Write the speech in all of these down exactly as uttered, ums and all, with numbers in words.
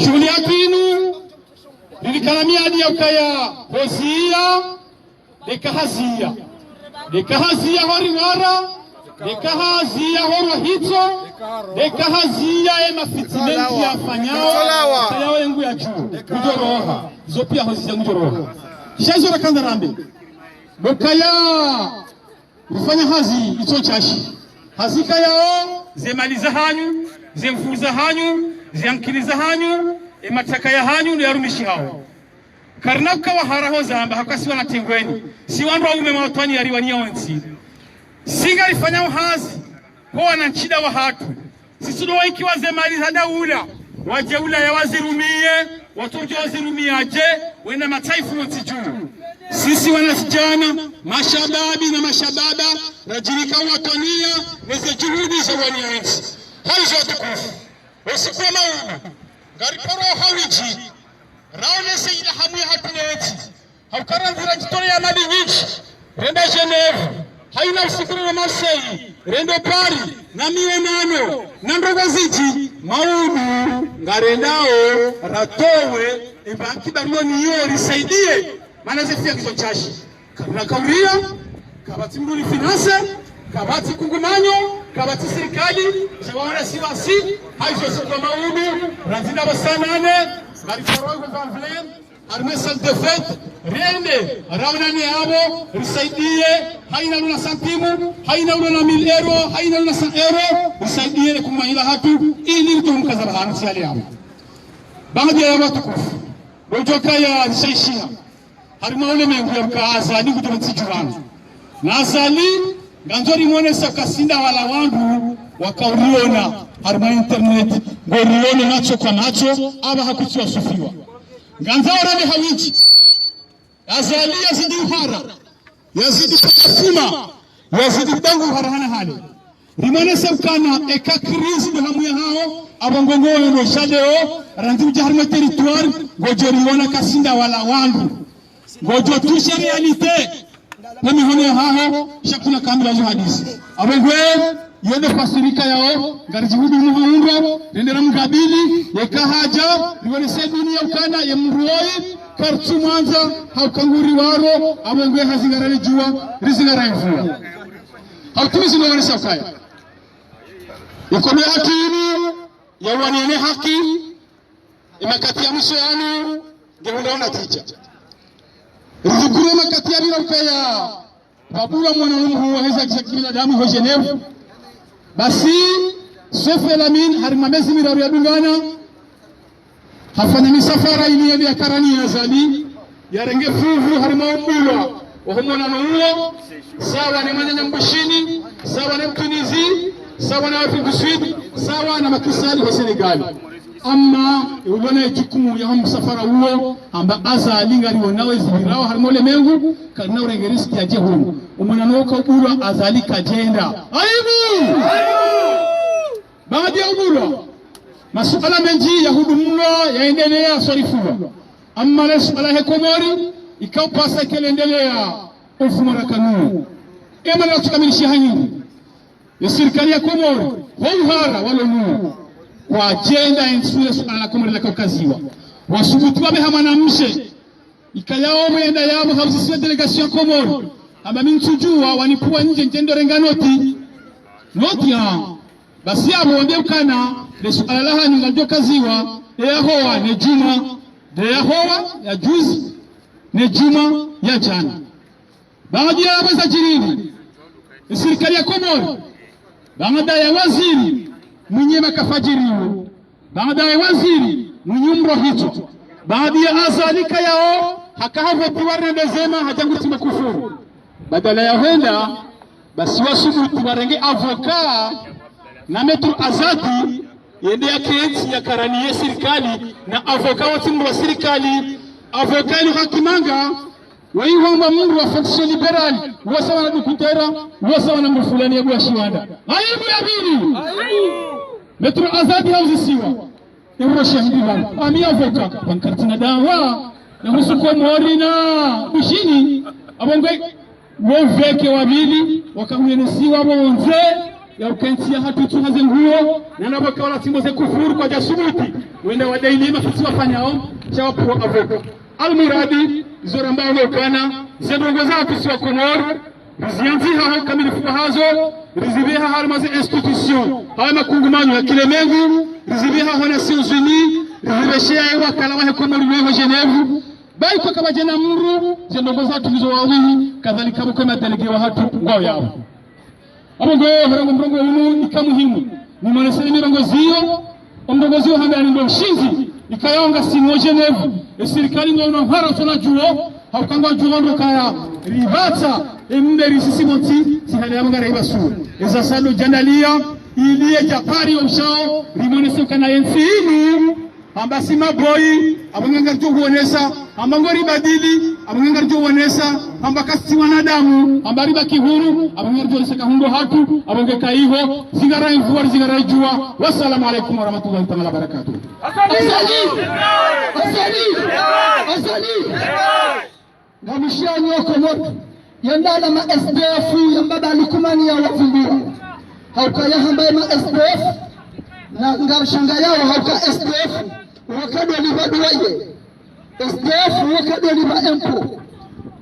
Shuhuli yahatru inu, rilikana miadi ya ukaya hoziya, neka haziya. Neka haziya hori wara, neka haziya hori wahitso, neka haziya ye mafitsi mendji yafanyao, ukaya wo yengu ya dju, ngudjo roha, zo piya hoziya ngudjo roha. Sha zo rakandza rambe. Nokaya, rifanya hazi itso ntsashi. Hazi kayao, ze mali zahanyu, ze nvu zahanyu, ze ankili zahanyu, ye matsaka yahanyu, ndo yarumishihao. Karina uka wahara ho zamba, haka si wana Tengweni. Si wandru waume mawatwani yariwaniya wontsi. Si ngarifanyao hazi, ho wana ntsida wahatru. Sisi ndo waikiwa ze mali za daula, wadje Ulaya wazirumiye, watsodjo wazirumiya dje, wena mataifa yontsi dju. Sisi wanazidjana, mashababi na mashababa, radjirika watwaniya, neze juhudi za waniya ntsi. Hayizo watukufu, wo usiku wa maudu, ngariparo hawidji, raonese ila hamu yahatru ne ntsi. Hauka randzi radjitoleya mali nyindji, rende Genève, hayina usiku rende Marseille, rende Paris, na mionano, na ndrongoo zindji, maudu, ngarendao, ratowe, emba akiba rilo nayo risaidiye, mana ze fiya ngizo ntsashi. Karina kauriya, kapvatsi mdru ri finance, kapvatsi kungumanyo, kapvatsi sirikali, sha waona si wasi, hayizo usiku wa maudu, randzi na pvasa nane, ngariparo hwenda Vanvlem, harimwa salle de fête, rende, raonane yapvo, risaidiye, hayina ulo na santimu, hayina ulo na mille euros, hayina ulo na cent euros, risaidiye le kungumanyo lahatru, ili ritowe mkaza bahanu si yale yapvo. Baadhwi ya watukufu, ndo udjo kaya zishaishiha, harimwa ulemengu ya uka Azali kutuma ntsi djuvana. Na Azali, ngandzo rimonesa kasinda wala wandru wakauriona, harimwa internet, ngoriona matso kwa matso, apvaha kutsi wasufiwa. Ngandzo orane hawidji. Azali yazidi uhara, yazidi paka fuma, yazidi dangu uhara hana hale. Rimonese ukana, eka crise ndo hamu yahaho, apvo ngongo wono sha leo, randzi udja harimwa territoire, ngodjo riona kasinda wala wandru. Ngodjo tusha réalité, he mihono yahaho, sha kuna kamila zo hadisi. Apvo ngwe, yende fasirika yao, ngaridjihudu muhaundro, rende ramkabili, yeka hadja, riwonese duniya ukana, ye mdru woyi, karitsumwandza, hauka nguri waro, apvo ngwe hazi ngararedjuwa, rizi ngarayevua. Hautumizi no wonesa ukaya. Ikono yahatru inu, ya wanene haki, emakati ya mwiso yanu, ngehundra natija. Rizukuru emakati ya bila ukaya, pvabulwa mwana mhuu wa heza kisha kibinadamu ho Genève. Basi, Sophie Lamine, harimwa mezi miraru yadungana, hafanya misafara ili yende yakarani ya Azali, yarenge fuvu harimwa ubulwa wa ho monano uwo, sawa ne mwananya Mbushini, sawa ne Mtunizi, sawa na Afrique du Sud, sawa na Macky Sall ho Sénégal. Amma, e ulona ye jukumu ya ho msafara uwo, hamba Azali ngarionao ezipvirao harimwa ulemengu, karina urenge riski yadje hunu. Omonano uwo kaubulwa, Azali kadjenda. Aibu! Baada ya ubulwa, masuala mendji yahudumulwa, yaendeleya, yaswarifulwa. Amma le suala he Komori, ikaupasa ike lendelea, ofumo rakanuo. Ema na tukamilishi hanyingi. Ye sirikali ya Komori, ho uhara walo nuo, kwadjenda entsu le suala la Komori lakaukaziwa. Wasubutu wabe ha mwanamshe, ikayao mwenda yapvo hauzisiwa délégation ya Komori. Amba mi ntsudjuwa wanipvuwa ndje ndjendo renga noti. Noti ya. Basi yapvo wambe ukana, le suala lahanyu ngalidjo kaziwa, eyahowa ne djumwa, nde yahowa ya juzi, ne djumwa ya djana. Baada ya yapvo zadjiri, esirikali ya Komori, baada ya waziri, mwenye makafajiriwo, baada ya waziri, mwenye umro hito, baada ya Azali kayao, haka havotiwa rende zema, hadja ngutimo kufuru. Badala ya hwenda, basi wasubutu warenge avocat, na Maître Azali, yende yakentsi yakarani ye sirikali, na avocat wotsi mdru wa sirikali, avocat inu hakimanga, weyi hwamba mdru wa fonction libérale, wo sawa na dukutera, wo sawa na mdru fulani ya buwa shiwanda. Aibu ya pvili! Maître Azali hauzisiwa. Euro shahidi lanu. Ami avocat, pankarti na dawa, na husu Komori na Bushini, apvo ngwe, wo veke wa pvili, wakahuyenesiwa pvondze, ya ukentsi yahatru tsu haze nguo, na nabo kawala tsimbo ze kufuru kwadja subuti. Wenda wadai ne mafitsi wafanyao, sha wapvo avoka. Almuradi, izo ramba wano ukana, ze ndrongoo zahatru si wa Komori, riziandziha ho ukamilifu wahazo, rizipveha harumwa ze institutions, hawu makungumanyo ya kilemengu, rizipveha ho Nations Unies, rizipveshea ye wakala wahe Komori weho Genève, bayi kwakapvadjana mdru, ze ndrongoo zahatru ngizo wawihi, kadhalika pvoko madélégués wahatru ngwao yapvo. Apvo ngo, hara ngo mrongoo unu ika muhimu. Nimwoneseni mirongozi iyo, omrongoo ziyo hamba ni ndo mshindzi, ikaya ngasi mo Genève, e sirikali ngo una mhara usona djuo, hauka ngwadjuo ndo kaya, ripvatsa, e mberi sisi montsi, si hali yapvo ngara ipvasu. Eza sado djandaliya, ili ye djapari omshao, rimwonese ukana yentsi inu, hamba si maboyi, apvo nge ngaridjo huonesa, hamba ngo ribadili, apvo nge ngaridjo huonesa, hamba kasi wanadamu, hamba ribaki huru, apvo nge ngaridjo huonesa ka hundro hatru, apvo nge kayiho, zingara imvua, zingara idjua. Wassalamu alaikum warahmatullahi taala wabarakatuh. Azali! Azali! Azali! Ngamshiyanyo Komori, yenda la ma S D F ya mbaba Lukumani ya wavumbua. Hauka ya hamba ya ma S D F, na ngamshangayao hauka S D F, wakado lipva duwaye. S D F, wakado lipva empo.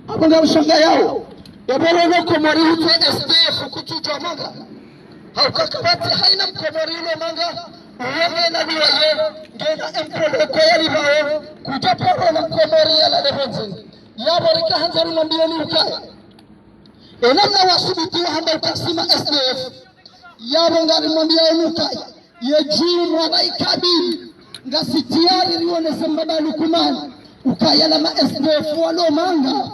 Apvo ngamshangayao, yapvo wono Komori hutwa S D F kutsudjua manga. Hauka kapvatsi haina Mkomori ulo manga, uwo ngena duwaye, ngena empo loko ya lipvao, kutaparo na Mkomori ya lale pvondze. Yapvo rika handza rimwambiyeni ukaya. E namna wasubutu wahamba ukaya si ma S D F. Yapvo ngarimwambiyeni ukaya. Ye djumwa ba ikabili. Ngasi tayari riwonese mbaba Lukumani. Ukaya la ma S D F walo manga.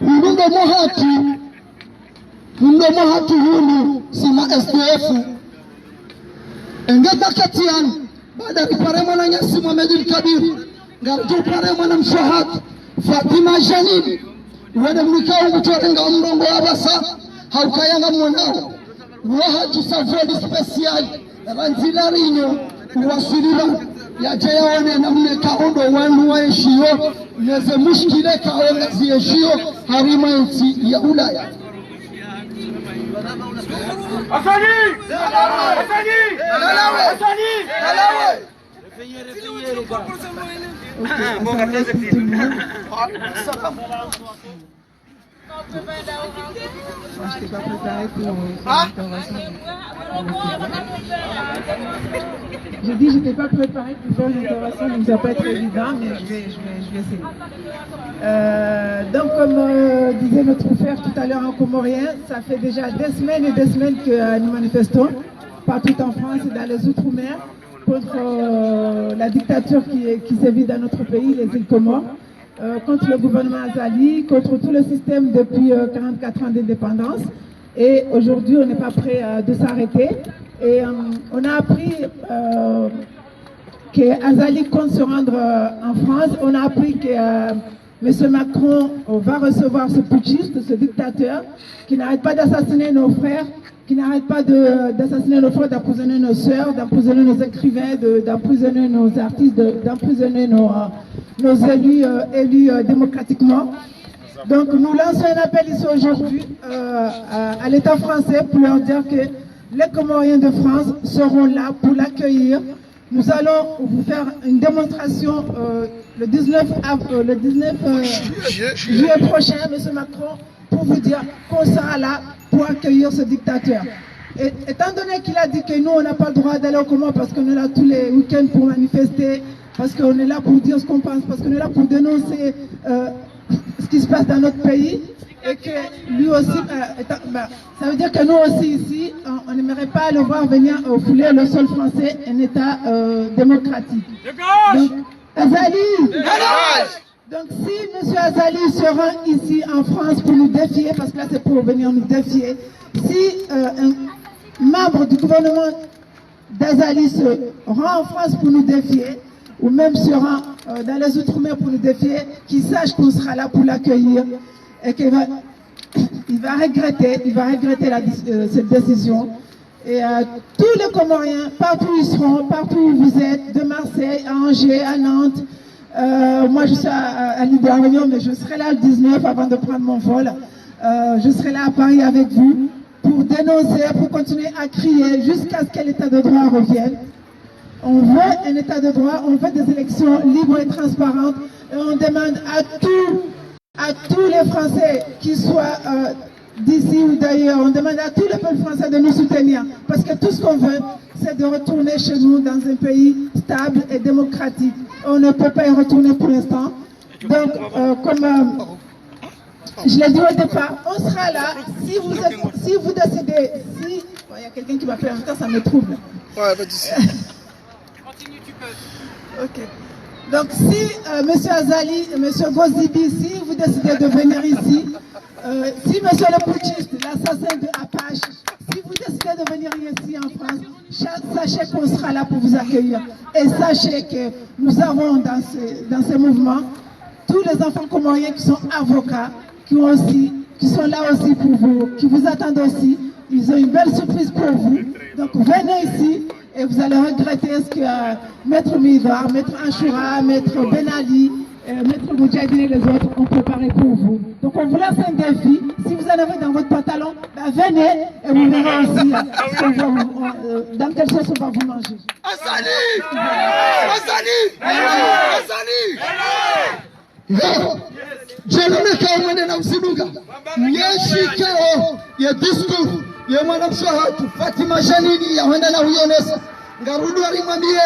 Hunu ndo mwahatru. Hunu ndo mwahatru hunu si ma S D F. Enge bakatiani, baada ripare mwananyasi Mohamed El Kabir, ngaridjo upare mwanamshe hatru, Fatima Janine, wene mnika umutsorenga omrongoo wa pvasa, hauka ya ngamwonao. Wahadjusa voli spécial, randzi la Réunion, uwasili pvanu, yadje yaone namna ka ondo wanu waeshiyo, neze mushkila ka onga zieshiyo, harimwa entsi ya Ulaya. Azali! Azali! Azali! Ok, ça va, tout le monde. Moi, je t'ai pas préparé pour, pour l'intervention. J'ai dit, je t'ai pas préparé pour faire une intervention, donc ça peut être évident, mais je vais, je vais, je vais essayer. Euh, donc, comme euh, disait notre frère tout à l'heure en comorien, ça fait déjà des semaines et des semaines que euh, nous manifestons partout en France et dans les Outre-mer contre euh, la dictature qui, qui sévit dans notre pays, les îles Comores, euh, contre le gouvernement Azali, contre tout le système depuis euh, quarante-quatre ans d'indépendance. Et aujourd'hui, on n'est pas prêt euh, de s'arrêter. Et euh, on a appris euh, que Azali compte se rendre euh, en France. On a appris que euh, Monsieur Macron euh, va recevoir ce putschiste, ce dictateur, qui n'arrête pas d'assassiner nos frères, qui n'arrête pas de- d'assassiner nos frères, d'emprisonner nos sœurs, d'emprisonner nos écrivains, de- d'emprisonner nos artistes, de- d'emprisonner nos, euh, nos élus euh, élus euh, démocratiquement. Donc nous lançons un appel ici aujourd'hui euh, à, à l'État français pour leur dire que les Comoriens de France seront là pour l'accueillir. Nous allons vous faire une démonstration euh, le dix-neuf av- euh, le dix-neuf euh, juillet prochain, Monsieur Macron, pour vous dire qu'on sera là pour accueillir ce dictateur. Et, étant donné qu'il a dit que nous, on n'a pas le droit d'aller aux Comores parce qu'on est là tous les week-ends pour manifester, parce qu'on est là pour dire ce qu'on pense, parce qu'on est là pour dénoncer euh, ce qui se passe dans notre pays, et que lui aussi, euh, étant- bah, ça veut dire que nous aussi ici, on on n'aimerait pas le voir venir euh, fouler le sol français, un État euh, démocratique. Donc, Azali, donc si Monsieur Azali se rend ici en France pour nous défier, parce que là c'est pour venir nous défier, si euh, un membre du gouvernement d'Azali se rend en France pour nous défier, ou même se rend euh, dans les Outre-mer pour nous défier, qu'il sache qu'on sera là pour l'accueillir et qu'il va, il va regretter, il va regretter la déci- euh, cette décision. Et euh, tous les Comoriens, partout où ils seront, partout où vous êtes, de Marseille à Angers, à Nantes, euh, moi je suis à, à l'île de la Réunion, mais je serai là le dix-neuf avant de prendre mon vol. Euh, je serai là à Paris avec vous pour dénoncer, pour continuer à crier jusqu'à ce que l'état de droit revienne. On veut un état de droit, on veut des élections libres et transparentes. Et on demande à tous, à tous les Français, qu'ils soient euh, d'ici ou d'ailleurs, on demande à tous les peuples français de nous soutenir. Parce que tout ce qu'on veut, c'est de retourner chez nous dans un pays stable et démocratique. On ne peut pas y retourner pour l'instant. Donc, euh, comme euh, je l'ai dit au départ, on sera là. Si vous, êtes- si vous décidez, si... Bon, il y a quelqu'un qui m'appelle en même temps, ça me trouble. Ouais, pas de souci. Ok. Donc, si euh, Monsieur Azali et Monsieur Gozibi, si vous décidez de venir ici, euh, si Monsieur le putschiste, l'assassin de Apache, si vous décidez de venir ici en France, cha- sachez qu'on sera là pour vous accueillir. Et sachez que nous avons dans ce, dans ce mouvement tous les enfants comoriens qui sont avocats, qui, ont aussi, qui sont là aussi pour vous, qui vous attendent aussi. Ils ont une belle surprise pour vous. Donc venez ici et vous allez regretter ce que euh, Maître Midar, Maître Achoura, Maître Ben Ali, euh, Maître Moudjahidine et les autres ont préparé pour vous. Donc on vous lance un défi. Si vous en avez dans votre pantalon, bah, venez et vous verrez aussi euh, ce qu'on va vous- euh, dans quelle sauce on va vous manger. Azali! Azali! Azali! Yo! Djeli neka mwende na usiduka. Nyeshikao ye discours ye mwanamshe hatru Fatima Janini yahwenda na huyonesa. Ngarudjo rimwambiye,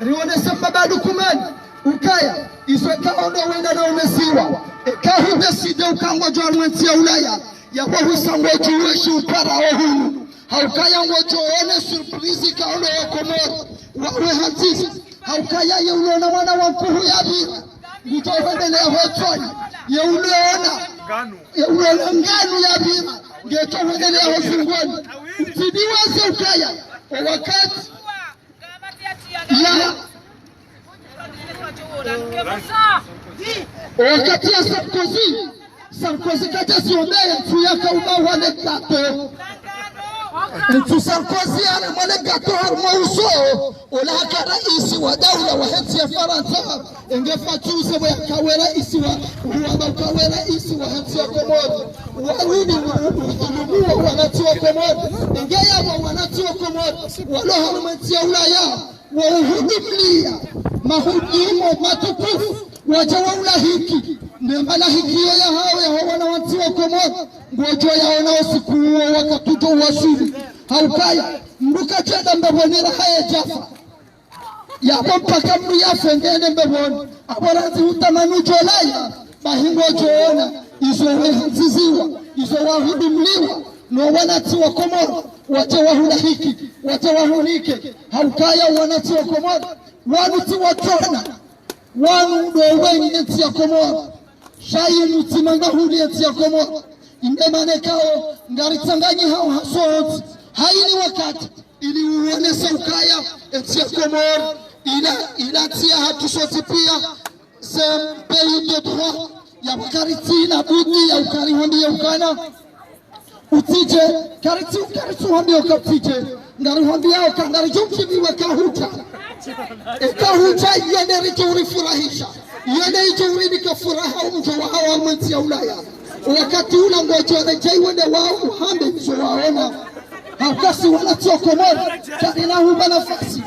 rionese mbaba Lukumani ukaya izo kaondo wenda na umesiwa. Eka hudeside uka ngodjo harumwa entsi ya Ulaya, yahwa husa ngodjo weshi uparao hunu. Haukaya ngodjo one surprise kaondo wa Komori wawe handzisa. Haukaya ye ulona mwana wa nkuhu ya pvira, ngudjo hwendelea ho tsoni. Ye ulona, ye ulona nganu ya pvira, ngedjo hwendelea ho zungoni. Utsidiwaze ukaya o wakati ya o wakati ya Sarkozy, Sarkozy kadja siombeye ntsu yaka uba wale gato. Ntsu Sarkozy ale mwale gato harumwa uso. Ola haka raisi wa daula wa hentsi ya Farantsa. Enge Fathi Usebwe yakawe raisi wa, uwamba ukawe raisi wa hentsi ya Komori. Warudi udhulumu wa wanantsi wa Komori. Enge yabo wanantsi wa Komori walo harumwa entsi ya Ulaya. Wa uhudumlia mahudumu matukufu, wadja wa ulahiki ne malahikiyo yahawo yaho wanantsi wa Komori. Ngodjo yaona usiku uwo wakati udjo waswili. Haukaya mndru kadjenda mbepvoni raha yedjafa. Yabo mpaka mndru yafe ngende mbepvoni. Abo randzi hutamani udjo laya, bahi ngodjo ona izo wehandziziwa, izo wahudumliwa no wanantsi wa Komori. Wadje wahulahiki, wadje wahunike. Haukaya wanantsi wa Komori, wanu tsi watrwana, wanu ndo wenyi entsi ya Komori. Sha yinu tsi mangahuli entsi ya Komori. Inde mana ikao ngaritsanganyiha haswa wontsi hayini wakati, ili uonesa ukaya entsi ya Komori ila, ila ntsi yahatru sontsi pia, c'est un pays de droit. Yabo karitsina budi ya uka rihwambiye ukana utsidje, karitsi, karitsi uhwambiya uka utsidje. Ngarihwambiya uka ngaridjo udjibiwa eka hudja. Eka hudja, yende ridjo urifurahisha, yende idjo urinika furaha umdjo wahawo harumwa entsi ya Ulaya. Wakati ula ngodjo redjei wende wao uhambe izo waona. Hauka si wanantsi wa Komori, karina huba nafasi.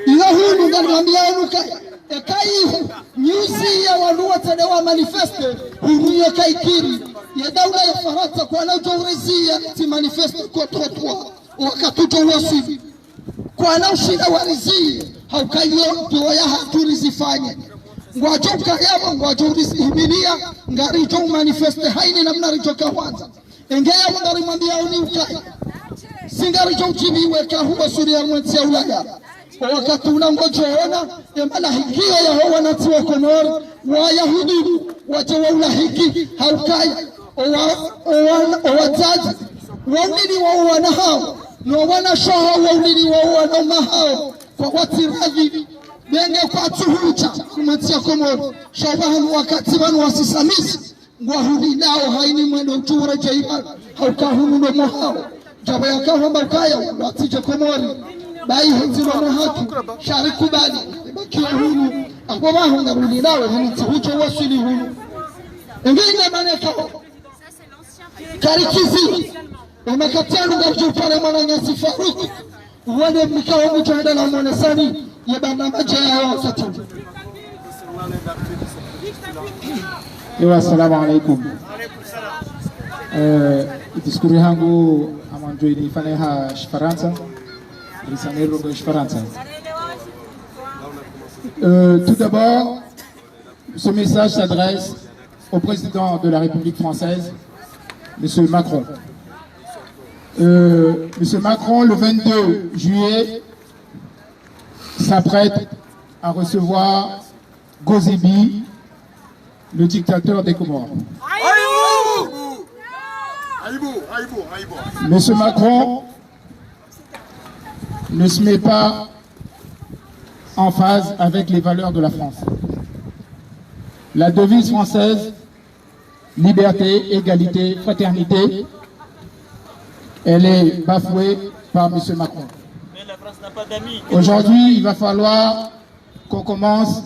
Iyo hunu ngarimwambiyaoni ukaya eka ihu nyuzi ya wandru watsaha wa manifeste, hunu iyo kaikiri. Ye daula ya Farantsa kwana udjo uriziya tsi manifeste contre toi. Wakati udjo waswili, kwana ushinda wariziye. Hauka iyo dua yahatru rizifanye. Ngwadjo ukaya bo, ngwadjo urizihimiliya, ngaridjo umanifeste hayini namna ridjo kahwandza. Enge yabo ngarimwambiyaoni ukaya si ngaridjo udjibiwa eka huwaswili harumwa entsi ya Ulaya. O wakati ula ngodjo ona ye malahikiyo yaho wanantsi wa Komori, wayahudumliwa, wadje waulahiki. Haukaya owa, owa, owadzadze wauliliwa owana hawo, no wanashe wauliliwa owananya hawo, kwa watsi radhi, benge kwatsu hudja harumwa entsi ya Komori. Sha pvahanu wakati pvanu wasisamisi. Ngwahulindao hayini mwendo udjo uredjei pvanu, hauka hunu ndo mwahawo. Djabo yakahamba ukaya watsidje Komori, bahi hetsi ndo mwahatru, sha rikubali ribakiye hunu. Abo pvaho ngarulindao hayini tsi hudjo waswili hunu. Enge inde mana ikao karitsizi, emakati yanu ngaridjo upara mwananyasi Faruku. Wale mkao mutsaenda la mwanasani, ye barnamaji yawo satini. Ewa, assalamu alaikum. Euh, discours yangu ngamwandzo nifanye ha Shifarantsa. Risane rongo Shifarantsa. Euh, tout d'abord, ce message s'adresse au président de la République française, Monsieur Macron. Euh, Monsieur Macron, le vingt-deux juillet, s'apprête à recevoir Gozibi, le dictateur des Comores. Monsieur Macron ne se met pas en phase avec les valeurs de la France. La devise française, liberté, égalité, fraternité, elle est bafouée par Monsieur Macron. Aujourd'hui, il va falloir qu'on commence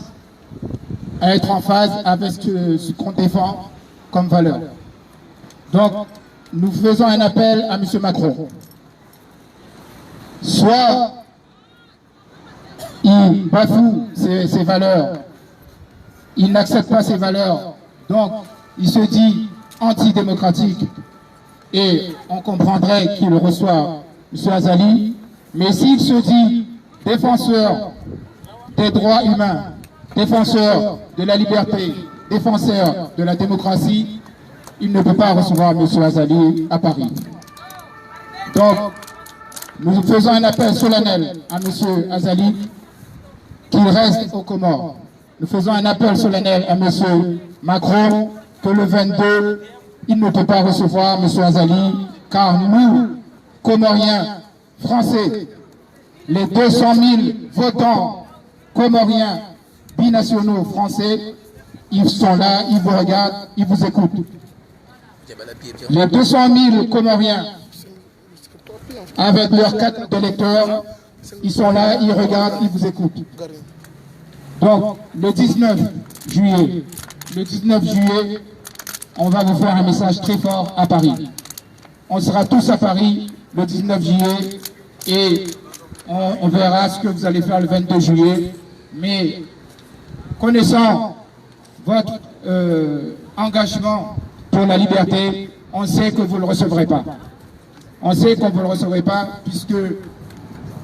à être en phase avec ce, ce qu'on défend comme valeur. Donc, nous faisons un appel à Monsieur Macron. Soit il bafoue ses, ses valeurs, il n'accepte pas ses valeurs, donc il se dit antidémocratique et on comprendrait qu'il reçoit Monsieur Azali, mais s'il se dit défenseur des droits humains, défenseur de la liberté, défenseur de la démocratie, il ne peut pas recevoir Monsieur Azali à Paris. Donc, nous faisons un appel solennel à Monsieur Azali qu'il reste aux Comores. Nous faisons un appel solennel à Monsieur Macron que le vingt-deux, il ne peut pas recevoir Monsieur Azali, car nous, Comoriens, Français, les deux cent mille votants comoriens binationaux français, ils sont là, ils vous regardent, ils vous écoutent. Les deux cent mille Comoriens, avec leur carte d'électeur, ils sont là, ils regardent, ils vous écoutent. Donc, le dix-neuf juillet, le dix-neuf juillet, on va vous faire un message très fort à Paris. On sera tous à Paris le dix-neuf juillet et on, on verra ce que vous allez faire le vingt-deux juillet. Mais connaissant votre, euh, engagement pour la liberté, on sait que vous ne le recevrez pas. On sait qu'on ne vous le recevrez pas puisque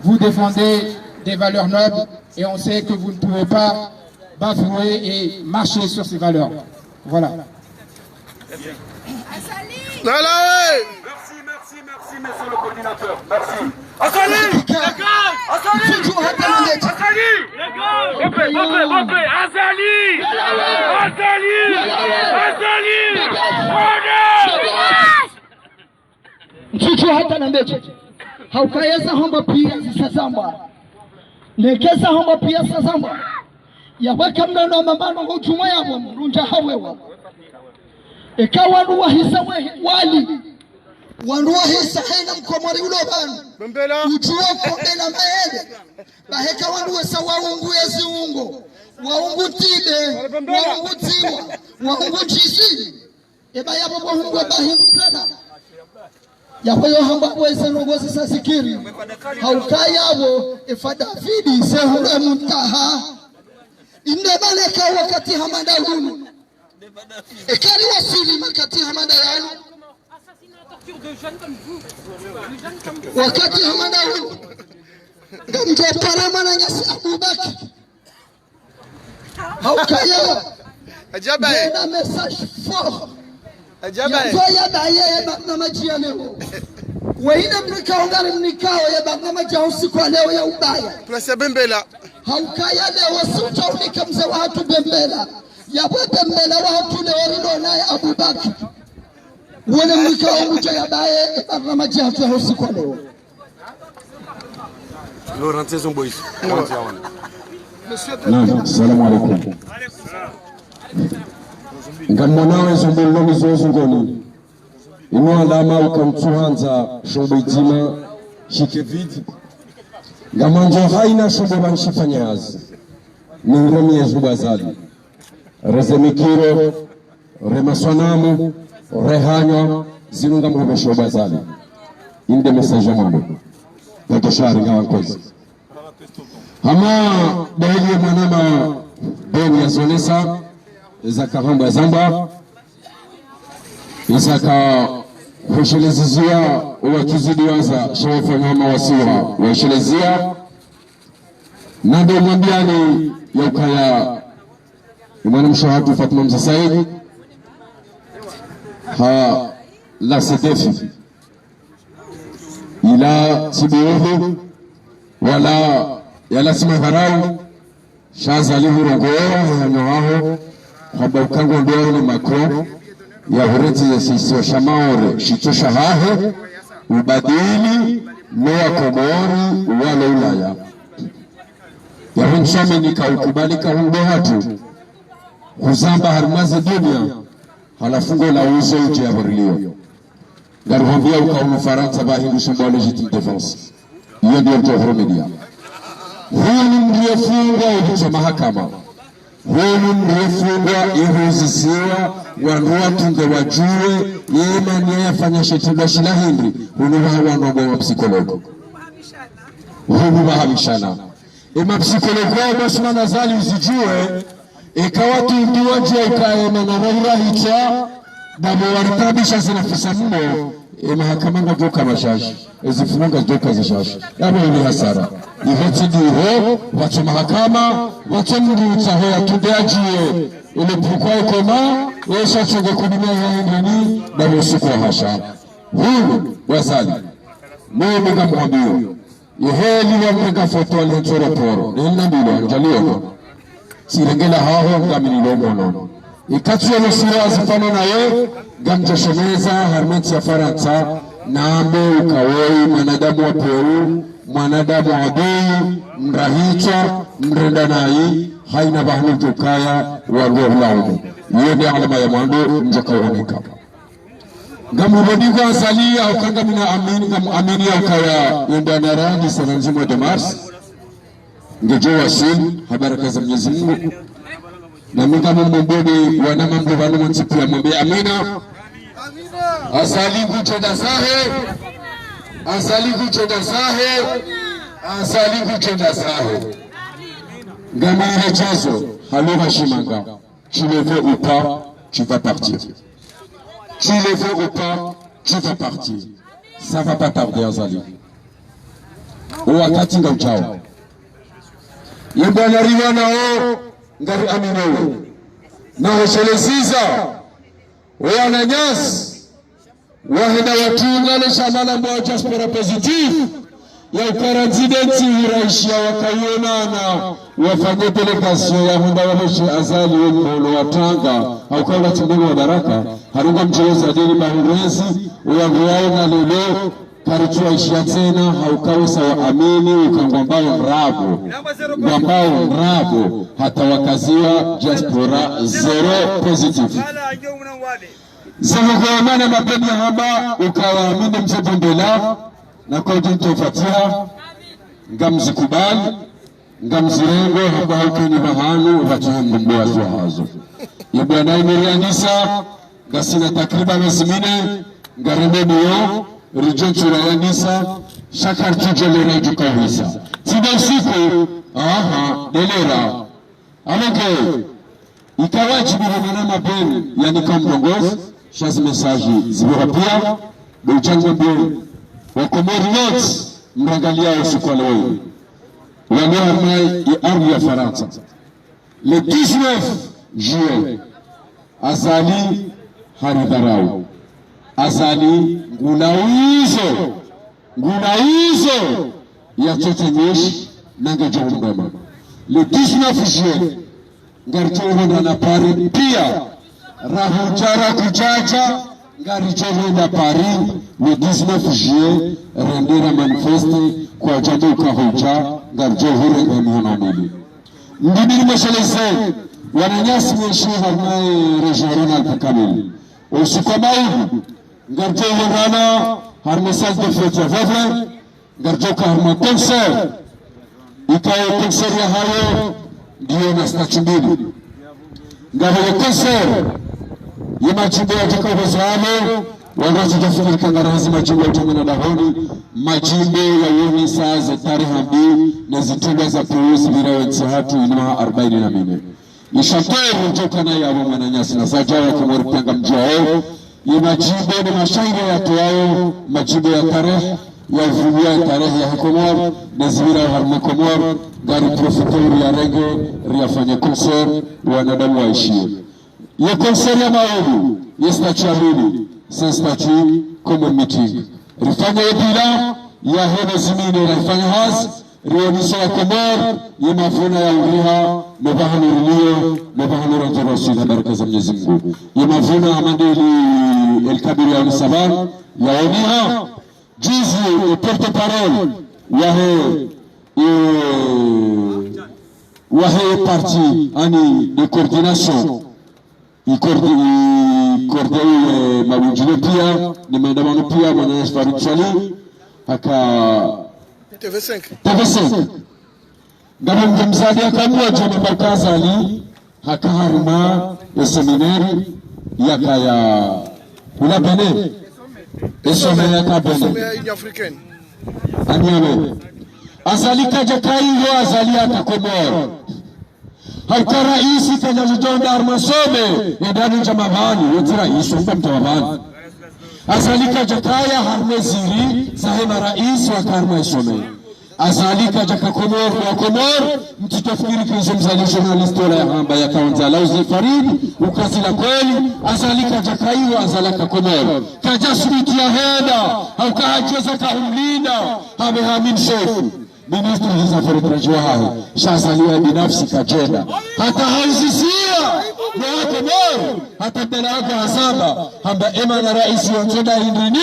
vous défendez des valeurs nobles et on sait que vous ne pouvez pas bafouer et marcher sur ces valeurs. Voilà. Azali ! Voilà, ouais. Merci, merci, merci, monsieur le coordinateur. Merci. Azali ! Azali ! Azali ! Azali ! Azali ! Azali ! Azali ! Ntsutswa hata na mbedje. Haukaya za hamba pia zisa zamba. Neke za hamba pia zisa zamba. Yaweka mna no mamano ngo djumwa yapvo mrundja hawewa. Eka wandru wahisa wehe wali. Wandru wahisa hena mkomori ulo pvanu. Bembela. Udjuwo kombela maele. Baheka wandru wesa waungu ye ziungo. Waungu tibe. Bembela. Waungu tiwa. Waungu djisi. Eba yapvo pvo hungwe bahindru tsena. Yapvo yo hamba pvo ese ndrongo zisa zikiri. Haukaya pvo efa Davidi se hule muntaha. Inde baleka wakati hama nda unu. Ekari wasili makati hama nda yanu. Wakati hama nda unu. Ngamdjo para mwananyasi Abubakar. Haukaya. Adjaba, eh. Yena message fort. Adjaba, eh. Yazoya baye ye barnamaji ya leo. Weyina mnikao ngari mnikao ye barnamaji ya usiku wa leo ya ubaya. Place ya Bembela. Haukaya leo si utsaunika mze wahatru Bembela. Yapvo Bembela wahatru leo rilo naye Abubakar. Wene mnikao mutso ya baye ye barnamaji ya usiku wa leo. Laurent, c'est son boy. Laurent, c'est Laurent. Naam, salamu alaikum. Ngamwonao ezo mbili no mizozo ngoni. Inu alama uka mtsuhandza shombo idzima shike vide. Ngamwandzo haina shombo pvanu shifanye hazi. Ni ngromi yezu Azali. Reze mikiro, re maswanamu, re hanywa, zinu ngamhupvesho Azali. Inde message ya mwambo. Pvwatso shari nga wankozi. Hama dahili ye mwanama Ben yazonesa, eza kahamba zamba, eza kahoshelezizia, owakizidi waza, sha wafanya hama wasiwa, waishelezia. Nando mwambiani ya ukaya, ye mwanamshe hatru Fatuma Mze Said, ha la sedefi. Ila tsi buhu, wala yala tsi madharau, sha Azali hurongoa, hanywa haho, hamba uka ngondro ne Macron, yahuretsi ye sisiwa sha Maore, shitso shahahe, ubadili, no wa Komori, walo Ulaya. Yahuntswame nika ukubali ka hundro hatru, huzamba harimwa ze dunia, halafu ngo la uzo udje ya borilio. Ngarihambia uka hunu Farantsa pvahindru shambwa légitime défense. Iyo ndiyo mtso hurumilia. Hunu mndru yefungwa uhutswa mahakama. Hunu mndru yefungwa ihuzisiwa, wandru watunge wajue, ye mani yafanya she shitrendwa shila hindri, hunu pvaha wandru wabwa mapsikologo. Hunu pvaha mishana. Ye mapsikologo wao basi mana Azali uzijue, eka watundu wadjua uka ye mana rahura hitswa, dabo waritabisha zina fisa mno, ye mahakama ngadjoka mashashi, ye zifunga ngadjoka zishashi. Yabo ile hasara. Iho tsi ndiho, pvatso mahakama, pvatso mndru utsaho yatunde adjie. Ile pourquoi et comment, ye sha tsonge kudimia ya hindrini, dabo usiku wa hasha. Hunu, bo Azali. Mimi ngamwambio. Yeheli wamrenga foto wa lentso roporo. Neli nambilo, ndjaliona. Tsirenge la haho, ngami nilo mhono. Ikatsi yelo sura zifano naye, ngamdjoshemeza, harimwa entsi ya Farantsa, nambe uka woyi, mwanadamu wa peu, mwanadamu wa bei, mrahitswa, mrenda nayi, haina pvahanu djukaya, wandru hulaumu. Iyo nde alama ya mwando, ndjoka uoneka. Ngamhubodiko Azali ya uka ngamina amini, ngam amini ya ukaya yenda na radi sana ndzima de mars. Ngedjo wasili, ha baraka za Mwenyezi Mungu. Na mi ngamumwombeni wana mambo pvanu mwontsi pia mwambe amina. Azali ngudjenda zahe. Azali ngudjenda zahe. Azali ngudjenda zahe. Ngami ile djazo, halo hashimanga. Tu le veux ou pas, tu vas partir. Tu le veux ou pas, tu vas partir. Ça va pas tarder, Azali. O wakati ngaudjao. Ye bwana riwa nao, ngari amini wo. Na hoshelezeza. O wananyasi. Wahenda watunga le shama la mbo Diaspora Positive, ya ukara ndzide ntsi hiraishiya wakaionana, wafanye délégation ya hwenda wahoshe Azali wo mhono wa tanga, ha ukaya ula tsi mhono wa baraka, harumwa mdji wa Zadeni Bahurezi, uwangu wao na lelo, karitsuwaishiya tsena, ha ukaya usa wa amini, uka ngwambao ndrabo, ngwambao ndrabo, hata wakaziwa Diaspora zéro positif. Zaho kwa mana mapeni hamba, ukaya mi nde mze Bombela, na kodi nto Fatiha, ngamzikubali, ngamzirengo, hamba haukeni pvahanu, pvatsi hembu mbo wazo hazo. Ye bwana imeriandisa, ngasina takriban mezi mine, ngarende niyo, ridjo ntsura yandisa, sha karitsudjo lera idjo kahwisa. Tsi nde usiku, aha, nde lera. Alors que, ika wadjibu wa mwana mapeni, yani kamrongozi, sha zi message zipvira pia, ndo udjangwa mbe, wa Komori wontsi, mrangalia usiku wa leo. Walio harumwa ye ardhi ya Farantsa. Le dix-neuf juillet, Azali haridharau. Azali nguna uzo. Nguna uzo ya tsotse nyeshi na ngedjo hundrema. Le dix-neuf juillet, ngaridjo hundra na Paris pia. Rahudja rakudjadja, ngaridjo hwenda Paris. Le dix-neuf juillet, rende ra manifeste, kwadjadja uka hudja, ngaridjo hurenga mihono mili. Ndimi nimwesheleze, wananyasi mweshi harumwa ye région Rhône-Alpes kamili. Usiku wa maudu, ngaridjo hundra na harumwa salle de fête ya Voves, ngaridjo ka harumwa concert. Ikayo concert ya hayo, ndiyo na statut mbili. Ngapvo ye concert, ye madjimbo yadjika uwezo walo, Wandru wasidjafikiri ukaya ngarahazi madjimbo ya utengana dahoni, madjimbo ya wonesa ze tarehi mbi ne zitrendwa za pewu zipvira yentsi yahatru inu maha arbaini na mine. Isha keri ntokana yapvo mwananyasi na zajawa Komori pia ngamdjuao, ye madjimbo ne mashairi yatowayo, madjimbo ya tarehi, ya uvumbuwa tarehi yahe Komori, ne zipvira harumwa Komori, ngari profite uri yarenge, riyafanye concert, wanadamu waishiye. Ye concert ya maudu, ye statut ya pvili, c'est un statut comme meeting. Rifanye ye bilan, yahe mezi mine rayifanya hazi, rionese wa Komori, ye mavuna ya uriha, no pvahanu riliyo, no pvahanu randjero sina baraka za Mwenyezi Mungu. Ye mavuna hama ndeli El Kabir ya Unisaban, ya oniha, juzi, ye porte-parole, wahe, eh, wahe parti, ani de coordination, i coordi-, i coordonner, eh, mawundjilo pia, ne maandamano pia, mwananyasi Farid Swali, haka T V cinq. T V cinq. Ngapvo mdru mzali haka mwadjeni mba uka Azali, haka harumwa ye séminaire yaka ya, ula Bénin. Ye sommet yaka Bénin. Sommet ya Union Africaine. Aniame. Azali kadjaka iyo, Azali haka Komori. Hauka raisi kadja lidjonda harumwa sommet, yenda nidja mapvani, wetsi raisi, wamba mdru wa pvani. Azali kadjakaya harumwa ziri, zahe maraisi waka harumwa sommet. Azali kadjaka Komori, wa Komori, mtsitofikiri ukaya izo mzali journaliste ola yahamba yaka Azali uzi Farid, uka zila kweli, Azali kadjaka iyo, Azali haka Komori. Kadja subuti yahenda, hauka hadjeza kahumlinda, hambe hamini shefu. Ministre des Affaires étrangères wahahe, sha Azali binafsi kadjenda. Hata hauzisiwa, no wa Komori, hata mbela haka hazamba, hamba ye mwana raisi yatsonda hindrini,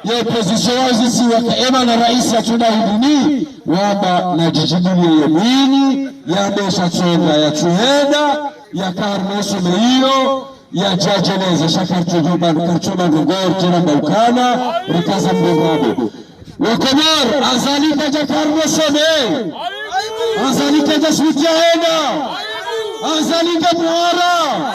ye opposition wauzisiwa ukaya ye mwana raisi yatsonda hindrini, wamba nadjidjibuliye ye mwinyi, yambe sha tsonda yatsuhenda, yaka harumwa sommet iyo, yadjadjeleze sha kartso djo pvanu, kartso pvanu ngor, djera mba ukana, rikaza mbo ngabo. Wa Komori, Azali kadjaka harumwa sommet. Azali kadja subuti yahenda. Azali nge mwara.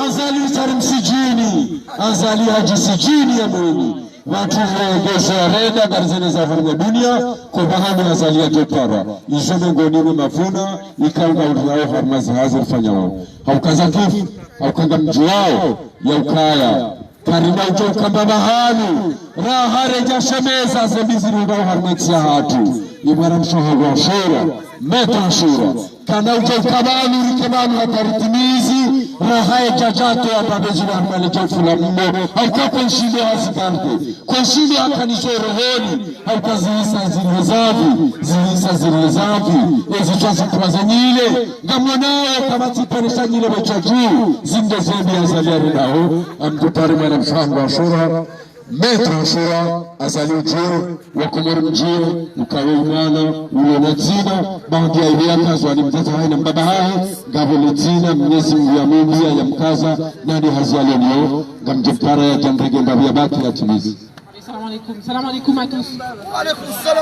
Azali utsari msidjini. Azali hadjisidjini ye mwinyi. Wandru wendeze renda, ngarizeneza harumwa dunia, ko pvahanu Azali yadjo parwa. Izo mengoni mwa mavuna, ikao ngauliyao harumwa zihazi rifanyao. Hauka zakifu, hauka ngamdjuao, ya ukaya. Karina udjo ukamba pvahanu, raha redja shemeza ze mbi zirundao harumwa entsi yahatru. Ye mwana mshe wahangu Ashura, Maître Ashura. Kana udjo ukamba pvanu rike pvanu hata ritimizi, raha yedja djato ya babe zinu harumwa ledja ufula mno, hauka kwe nshindo hazipvande, kwe nshindo hakanizo rohoni, hauka zihisa zirihezapvi, zihisa zirihezapvi, ezitswa zitwa zenyile, ngamwonao kama tsipvane shanyile pvwetsha dju, zinde ze mbi Azali yarendao, amdupari mwana mshe wahangu Ashura, Maître Ashura, Azali udjue, wa Komori mdjue, ukawe imwana, ulo na dzina, baanda ya ile yakazwa ni mdzadze hahe na mbaba hahe, ngapvo le dzina, Mwenyezi Mungu yamumbiya, yamkaza, nani hazi yalo niyo, ngamdjipara yadja mrenge mbapvi yabaki yatimizi. Salam alaikum. Salam alaikum à tous.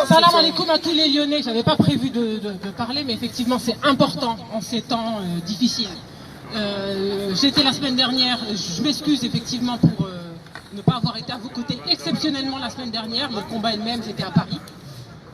Salam alaikum à tous les Lyonnais. J'avais pas prévu de, de, de parler, mais effectivement, c'est important en ces temps, euh, difficiles. Euh, j'étais la semaine dernière, je m'excuse effectivement pour, euh, ne pas avoir été à vos côtés exceptionnellement la semaine dernière. Mon combat est le même, j'étais à Paris.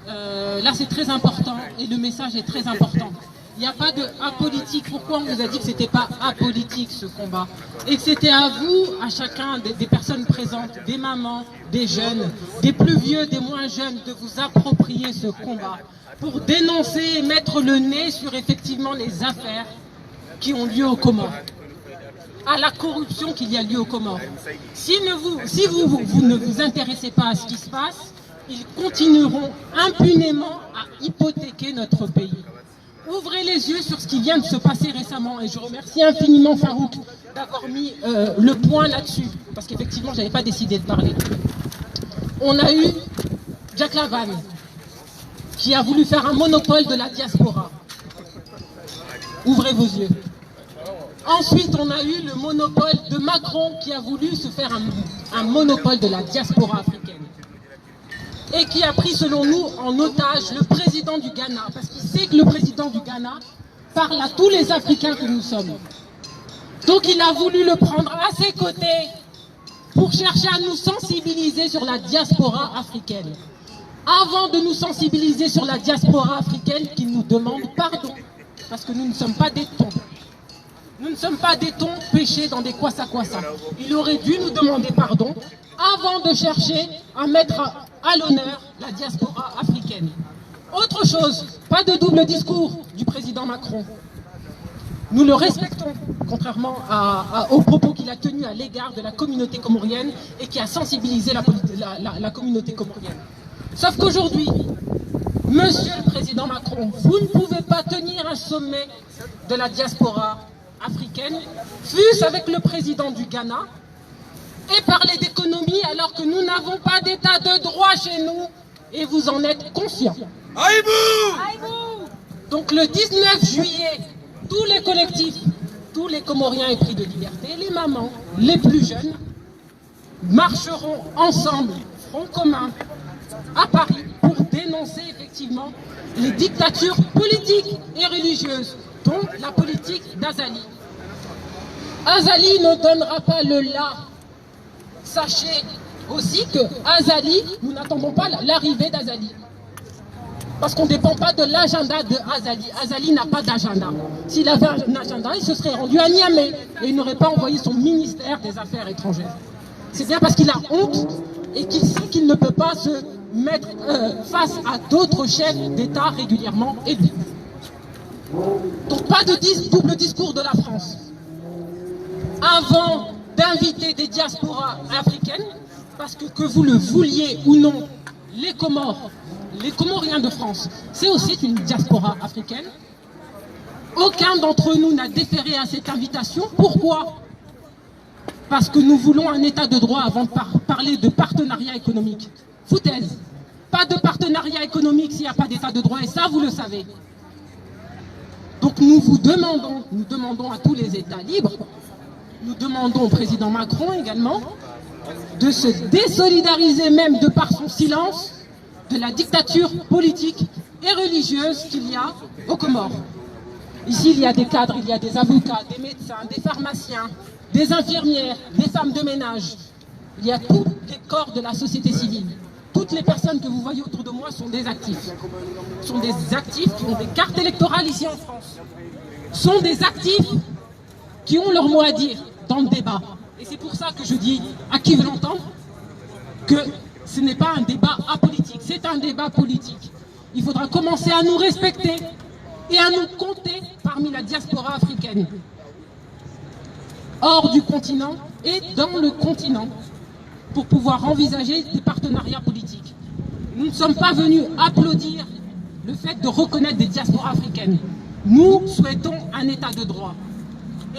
Euh, là, c'est très important et le message est très important. Il n'y a pas de apolitique. Pourquoi on vous a dit que c'était pas apolitique, ce combat ? Et que c'était à vous, à chacun des, des personnes présentes, des mamans, des jeunes, des plus vieux, des moins jeunes, de vous approprier ce combat pour dénoncer et mettre le nez sur effectivement les affaires qui ont lieu aux Comores, à la corruption qu'il y a lieu aux Comores. Si ne vous, si vous, vous, vous ne vous intéressez pas à ce qui se passe, ils continueront impunément à hypothéquer notre pays. Ouvrez les yeux sur ce qui vient de se passer récemment, et je remercie infiniment Farouk d'avoir mis, euh, le point là-dessus, parce qu'effectivement, j'avais pas décidé de parler. On a eu Jack Lavanne, qui a voulu faire un monopole de la diaspora. Ouvrez vos yeux. Ensuite, on a eu le monopole de Macron, qui a voulu se faire un, un monopole de la diaspora africaine. Et qui a pris, selon nous, en otage le président du Ghana, parce qu'il sait que le président du Ghana parle à tous les Africains que nous sommes. Donc il a voulu le prendre à ses côtés pour chercher à nous sensibiliser sur la diaspora africaine. Avant de nous sensibiliser sur la diaspora africaine, qu'il nous demande pardon, parce que nous ne sommes pas des thons. Nous ne sommes pas des thons pêchés dans des kwassa-kwassa. Il aurait dû nous demander pardon avant de chercher à mettre à, à l'honneur la diaspora africaine. Autre chose, pas de double discours du président Macron. Nous le respectons, contrairement à, à, aux propos qu'il a tenus à l'égard de la communauté comorienne et qui a sensibilisé la, la, la, la communauté comorienne. Sauf qu'aujourd'hui, monsieur le président Macron, vous ne pouvez pas tenir un sommet de la diaspora africaine, fût-ce avec le président du Ghana, et parler d'économie alors que nous n'avons pas d'état de droit chez nous, et vous en êtes conscient. Aïbou ! Donc le dix-neuf juillet, tous les collectifs, tous les Comoriens épris de liberté, les mamans, les plus jeunes, marcheront ensemble, front commun, à Paris pour dénoncer effectivement les dictatures politiques et religieuses, dont la politique d'Azali. Azali ne donnera pas le la. Sachez aussi que Azali, nous n'attendons pas l'arrivée d'Azali. Parce qu'on ne dépend pas de l'agenda de Azali. Azali n'a pas d'agenda. S'il avait un agenda, il se serait rendu à Niamey et il n'aurait pas envoyé son ministère des Affaires étrangères. C'est bien parce qu'il a honte et qu'il sait qu'il ne peut pas se mettre, euh, face à d'autres chefs d'État régulièrement élus. Donc pas de dis-, double discours de la France. Avant d'inviter des diasporas africaines, parce que, que vous le vouliez ou non, les Comores, les Comoriens de France, c'est aussi une diaspora africaine. Aucun d'entre nous n'a déféré à cette invitation. Pourquoi ? Parce que nous voulons un état de droit avant de par-, parler de partenariat économique. Foutaise. Pas de partenariat économique s'il n'y a pas d'état de droit, et ça, vous le savez. Donc nous vous demandons, nous demandons à tous les États libres, nous demandons au président Macron également de se désolidariser même de par son silence de la dictature politique et religieuse qu'il y a aux Comores. Ici, il y a des cadres, il y a des avocats, des médecins, des pharmaciens, des infirmières, des femmes de ménage. Il y a tous les corps de la société civile. Toutes les personnes que vous voyez autour de moi sont des actifs. Sont des actifs qui ont des cartes électorales ici en France. Sont des actifs qui ont leur mot à dire dans le débat. Et c'est pour ça que je dis à qui veut l'entendre que ce n'est pas un débat apolitique, c'est un débat politique. Il faudra commencer à nous respecter et à nous compter parmi la diaspora africaine, hors du continent et dans le continent, pour pouvoir envisager des partenariats politiques. Nous ne sommes pas venus applaudir le fait de reconnaître des diasporas africaines. Nous souhaitons un état de droit.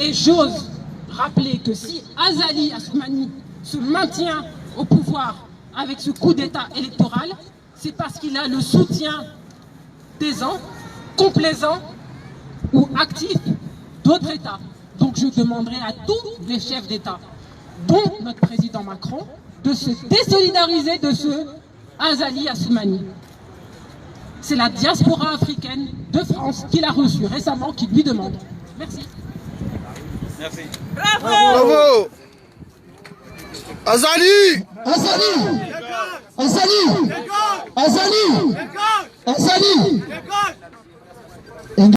Et j'ose rappeler que si Azali Assoumani se maintient au pouvoir avec ce coup d'État électoral, c'est parce qu'il a le soutien des uns, complaisants ou actifs d'autres États. Donc je demanderai à tous les chefs d'État, dont notre président Macron, de se désolidariser de ce Azali Assoumani. C'est la diaspora africaine de France qui l'a reçu récemment qui lui demande. Merci. Merci. Bravo. Azali ! Azali ! Azali ! Azali ! Azali !